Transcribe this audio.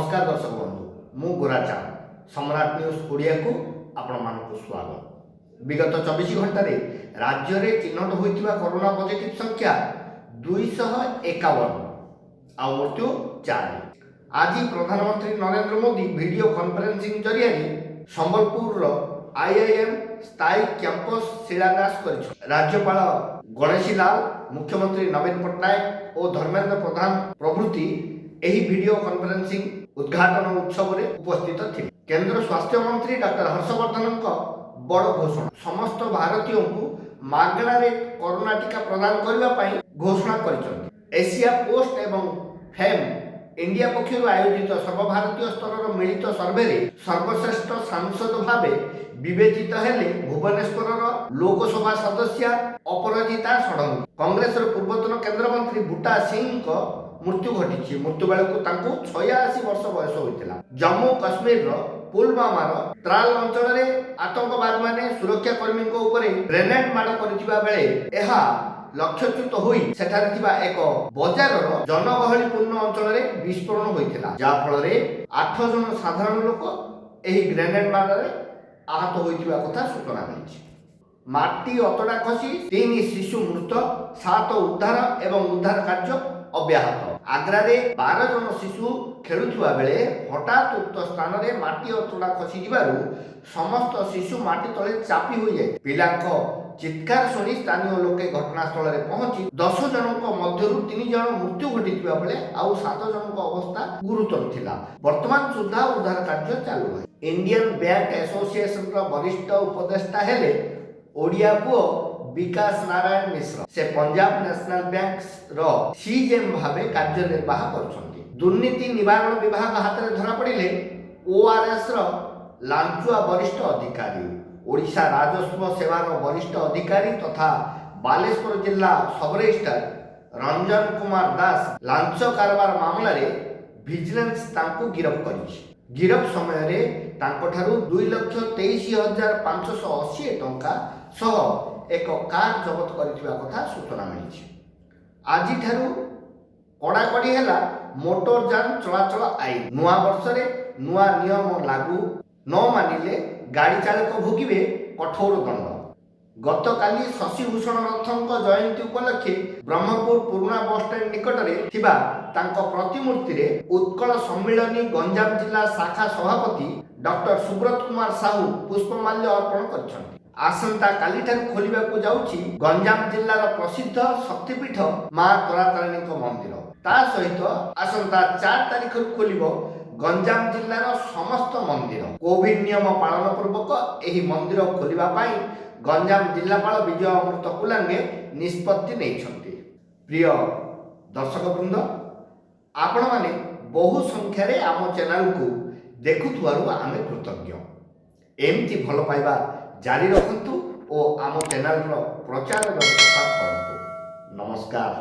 ନମସ୍କାର ଦର୍ଶକ ବନ୍ଧୁ, ମୁଁ ଗୋରାଚାନ୍ଦ। ସମ୍ରାଟ ନ୍ୟୁଜ୍ ଓଡ଼ିଆକୁ ଆପଣମାନଙ୍କୁ ସ୍ୱାଗତ। ବିଗତ 24 ଘଣ୍ଟାରେ ରାଜ୍ୟରେ ଚିହ୍ନଟ ହୋଇଥିବା କରୋନା ପଜିଟିଭ୍ ସଂଖ୍ୟା 251 ଆଉ ମୃତ୍ୟୁ 4। ଆଜି ପ୍ରଧାନମନ୍ତ୍ରୀ ନରେନ୍ଦ୍ର ମୋଦି ଭିଡ଼ିଓ କନଫରେନ୍ସିଂ ଜରିଆରେ ସମ୍ବଲପୁରର ଆଇଆଇଏମ୍ ସ୍ଥାୟୀ କ୍ୟାମ୍ପସ ଶିଳାନ୍ୟାସ କରିଛନ୍ତି। ରାଜ୍ୟପାଳ ଗଣେଶୀ ଲାଲ, ମୁଖ୍ୟମନ୍ତ୍ରୀ ନବୀନ ପଟ୍ଟନାୟକ ଓ ଧର୍ମେନ୍ଦ୍ର ପ୍ରଧାନ ପ୍ରଭୃତି ଏହି ଭିଡ଼ିଓ କନଫରେନ୍ସିଂ ଉଦ୍ଘାଟନ ଉତ୍ସବରେ ଉପସ୍ଥିତ ଥିଲେ। କେନ୍ଦ୍ର ସ୍ୱାସ୍ଥ୍ୟମନ୍ତ୍ରୀ ଡକ୍ଟର ହର୍ଷବର୍ଦ୍ଧନଙ୍କ ବଡ଼ ଘୋଷଣା। ସମସ୍ତ ଭାରତୀୟଙ୍କୁ ମାଗଣାରେ କରୋନା ଟିକା ପ୍ରଦାନ କରିବା ପାଇଁ ଘୋଷଣା କରିଛନ୍ତି। ଏସିଆ ପୋଷ୍ଟ ଏବଂ ଫେମ୍ ଇଣ୍ଡିଆ ପକ୍ଷରୁ ଆୟୋଜିତ ସର୍ବଭାରତୀୟ ସ୍ତରର ମିଳିତ ସର୍ଭେରେ ସର୍ବଶ୍ରେଷ୍ଠ ସାଂସଦ ଭାବେ ବିବେଚିତ ହେଲେ ଭୁବନେଶ୍ୱରର ଲୋକସଭା ସଦସ୍ୟା ଅପରାଜିତା ଷଡ଼ଙ୍ଗୀ। କଂଗ୍ରେସର ପୂର୍ବତନ କେନ୍ଦ୍ରମନ୍ତ୍ରୀ ବୁଟା ସିଂଙ୍କ ମୃତ୍ୟୁ ଘଟିଛି। ମୃତ୍ୟୁ ବେଳକୁ ତାଙ୍କୁ 86 ବର୍ଷ ବୟସ ହୋଇଥିଲା। ଜମ୍ମୁ କାଶ୍ମୀରର ପୁଲୱାମାର ତ୍ରାଲ ଅଞ୍ଚଳରେ ଆତଙ୍କବାଦୀମାନେ ସୁରକ୍ଷା କର୍ମୀଙ୍କ ଉପରେ ଗ୍ରେନେଡ୍ ମାଡ଼ କରିଥିବା ବେଳେ ଏହା ଲକ୍ଷ୍ୟଚ୍ୟୁତ ହୋଇ ସେଠାରେ ଥିବା ଏକ ବଜାରର ଜନଗହଳିପୂର୍ଣ୍ଣ ଅଞ୍ଚଳରେ ବିସ୍ଫୋରଣ ହୋଇଥିଲା, ଯାହାଫଳରେ 8 ଜଣ ସାଧାରଣ ଲୋକ ଏହି ଗ୍ରେନେଡ୍ ମାଡ଼ରେ ଆହତ ହୋଇଥିବା କଥା ସୂଚନା ମିଳିଛି। ମାଟି ଅତଡ଼ା ଖସି ତିନି ଶିଶୁ ମୃତ, ସାତ ଉଦ୍ଧାର ଏବଂ ଉଦ୍ଧାର କାର୍ଯ୍ୟ ଅବ୍ୟାହତ। ଆଗ୍ରାରେ 12 ଜଣ ଶିଶୁ ଖେଳୁଥିବା ବେଳେ ହଠାତ୍ ଉକ୍ତ ସ୍ଥାନରେ ମାଟି ଅତଡ଼ା ଖସିଯିବାରୁ ସମସ୍ତ ଶିଶୁ ମାଟି ତଳେ ଚାପି ହୋଇଯାଇଥିଲେ। ପିଲାଙ୍କ ଚିତ୍କାର ଶୁଣି ସ୍ଥାନୀୟ ଲୋକେ ଘଟଣାସ୍ଥଳରେ ପହଞ୍ଚି 10 ଜଣଙ୍କ ମଧ୍ୟରୁ ତିନି ଜଣ ମୃତ୍ୟୁ ଘଟିଥିବା ବେଳେ ଆଉ ସାତ ଜଣଙ୍କ ଅବସ୍ଥା ଗୁରୁତର ଥିଲା। ବର୍ତ୍ତମାନ ସୁଦ୍ଧା ଉଦ୍ଧାର କାର୍ଯ୍ୟ ଚାଲୁ ରହିଛି। ଇଣ୍ଡିଆନ ବ୍ୟାଙ୍କ ଆସୋସିଏସନର ବରିଷ୍ଠ ଉପଦେଷ୍ଟା ହେଲେ ଓଡ଼ିଆ ପୁଅ ବିକାଶ ନାରାୟଣ ମିଶ୍ର। ସେ ପଞ୍ଜାବ ନ୍ୟାସନାଲ ବ୍ୟାଙ୍କର ସିଜିଏମ୍ ଭାବେ କାର୍ଯ୍ୟନିର୍ବାହ କରୁଛନ୍ତି। ଦୁର୍ନୀତି ନିବାରଣ ବିଭାଗ ହାତରେ ଧରାପଡ଼ିଲେ ଓଆରଏସ୍ ର ଲାଞ୍ଚୁଆ ବରିଷ୍ଠ ଅଧିକାରୀ। ଓଡ଼ିଶା ରାଜସ୍ୱ ସେବାର ବରିଷ୍ଠ ଅଧିକାରୀ ତଥା ବାଲେଶ୍ୱର ଜିଲ୍ଲା ସବ ରେଜିଷ୍ଟ୍ରାର ରଞ୍ଜନ କୁମାର ଦାସ ଲାଞ୍ଚ କାରବାର ମାମଲାରେ ଭିଜିଲାନ୍ସ ତାଙ୍କୁ ଗିରଫ କରିଛି। ଗିରଫ ସମୟରେ ତାଙ୍କଠାରୁ 2,23,580 ଟଙ୍କା ସହ ଏକ କାର୍ ଜବତ କରିଥିବା କଥା ସୂଚନା ମିଳିଛି। ଆଜିଠାରୁ କଡ଼ାକଡ଼ି ହେଲା ମୋଟର ଯାନ ଚଳାଚଳ ଆଇନ। ନୂଆ ବର୍ଷରେ ନୂଆ ନିୟମ ଲାଗୁ, ନ ମାନିଲେ ଗାଡ଼ି ଚାଳକ ଭୋଗିବେ କଠୋର ଦଣ୍ଡ। ଗତକାଲି ଶଶିଭୂଷଣ ରଥଙ୍କ ଜୟନ୍ତୀ ଉପଲକ୍ଷେ ବ୍ରହ୍ମପୁର ପୁରୁଣା ବସଷ୍ଟାଣ୍ଡ ନିକଟରେ ଥିବା ତାଙ୍କ ପ୍ରତିମୂର୍ତ୍ତିରେ ଉତ୍କଳ ସମ୍ମିଳନୀ ଗଞ୍ଜାମ ଜିଲ୍ଲା ଶାଖା ସଭାପତି ଡକ୍ଟର ସୁବ୍ରତ କୁମାର ସାହୁ ପୁଷ୍ପମାଲ୍ୟ ଅର୍ପଣ କରିଛନ୍ତି। ଆସନ୍ତା କାଲିଠାରୁ ଖୋଲିବାକୁ ଯାଉଛି ଗଞ୍ଜାମ ଜିଲ୍ଲାର ପ୍ରସିଦ୍ଧ ଶକ୍ତିପୀଠ ମା ତାରାତାରିଣୀଙ୍କ ମନ୍ଦିର। ତା ସହିତ ଆସନ୍ତା 4 ତାରିଖରୁ ଖୋଲିବ ଗଞ୍ଜାମ ଜିଲ୍ଲାର ସମସ୍ତ ମନ୍ଦିର। କୋଭିଡ ନିୟମ ପାଳନ ପୂର୍ବକ ଏହି ମନ୍ଦିର ଖୋଲିବା ପାଇଁ ଗଞ୍ଜାମ ଜିଲ୍ଲାପାଳ ବିଜୟ ଅମୃତ କୁଲାଙ୍ଗେ ନିଷ୍ପତ୍ତି ନେଇଛନ୍ତି। ପ୍ରିୟ ଦର୍ଶକ ବୃନ୍ଦ, ଆପଣମାନେ ବହୁ ସଂଖ୍ୟାରେ ଆମ ଚ୍ୟାନେଲକୁ ଦେଖୁଥିବାରୁ ଆମେ କୃତଜ୍ଞ। ଏମିତି ଭଲ ପାଇବା ଜାରି ରଖନ୍ତୁ ଓ ଆମ ଚ୍ୟାନେଲର ପ୍ରଚାର ଏବଂ ପ୍ରସାର କରନ୍ତୁ। ନମସ୍କାର।